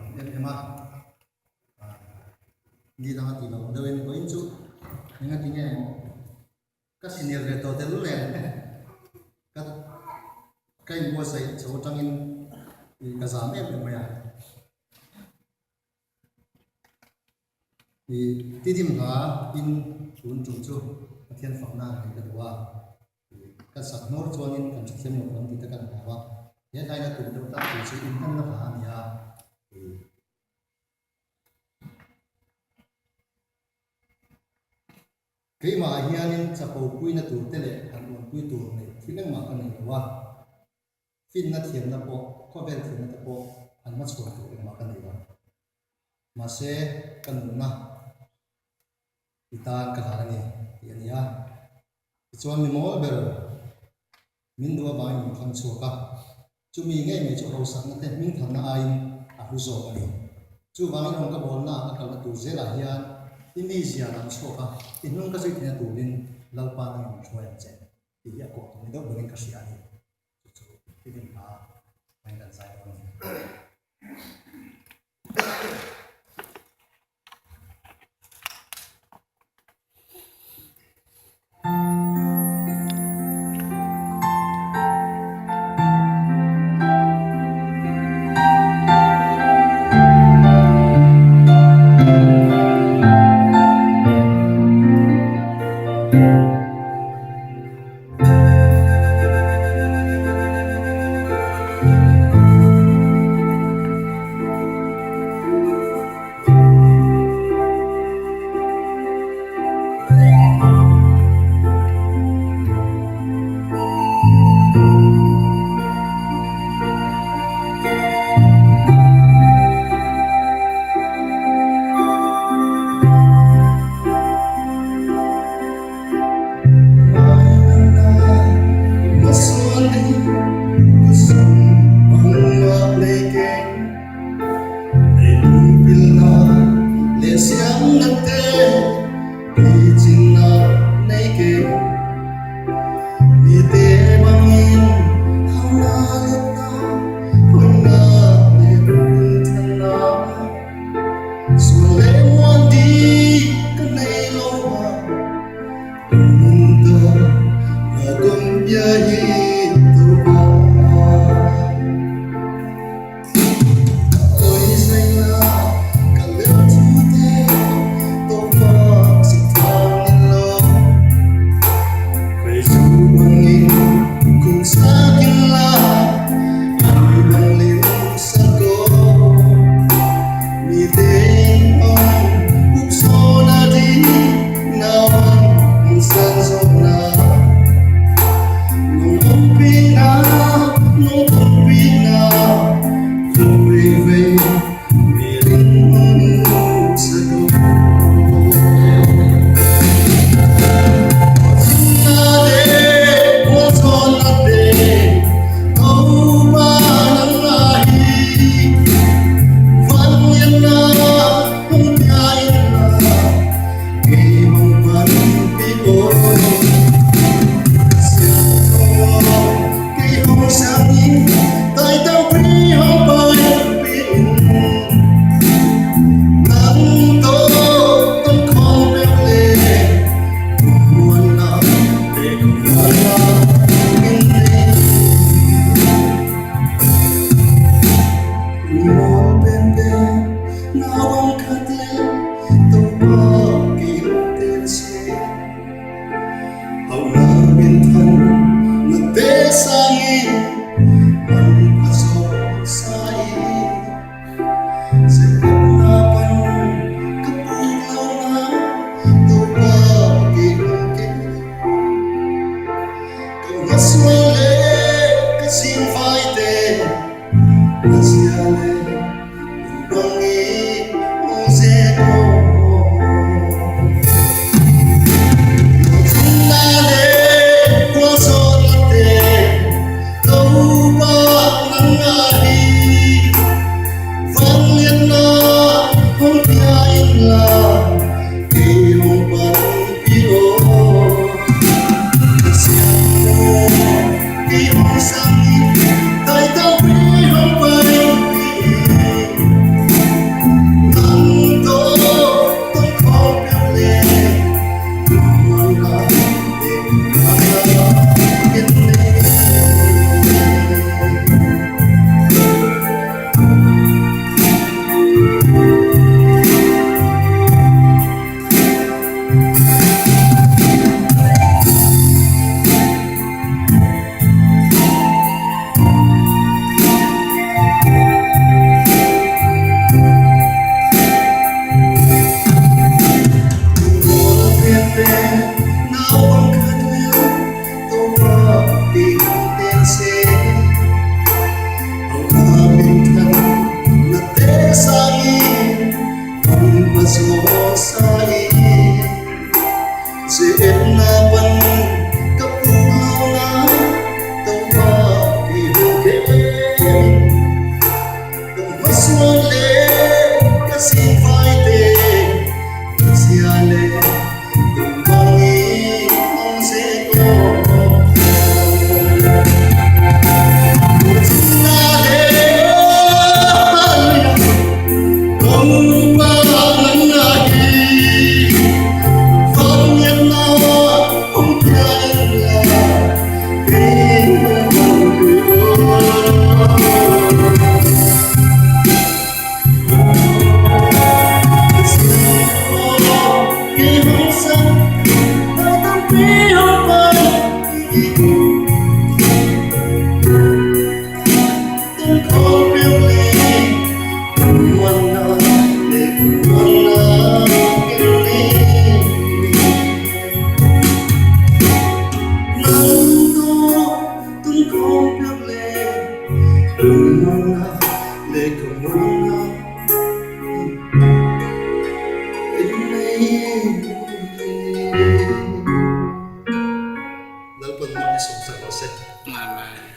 lawm em em a, ni danga tih loh ang deuhin vawiin chu engati nge maw ka senior ve tawh tel nen ka ka inbuatsaih chho atangin ka zam em em mai a. I tidim hla in tun tum chu Pathian fakna nei ka duh a, kan sak hmawr chuanin kan hrethiam lo ang tih te kan hlau a, he hlaina tum deuh tak tur chu inhmanna hla a ni a. Keimah ah hianin chapo puina tur te leh han uanpui tur neih thil engmah ka nei lo a. Finna thiamna pawh, khawvel thiamna te pawh an hmachhuan tur engmah ka nei lo. Mahse, ka nunna i tan ka hlan a ni tih a ni a. Tichuan mi mawl ber min duh avangin min thlang chhuak a, chumi ngei mai chu hausakna te hmingthanna aiin a hlu zawk a ni. Chuvangin rawn ka bawlna a kalna tur zelah hian i mizia lam chhuak a, i hnung ka zui theihna turin Lalpa nangin min hruai ang che tih hi a kawh tum ni deuh berin ka hria a ni. Chu chu i rin hma a in kan zai dawn a ni. Lungphek leh lungmuanna leh ka muanna Lalpan mah i sawmsak rawh se. Amen.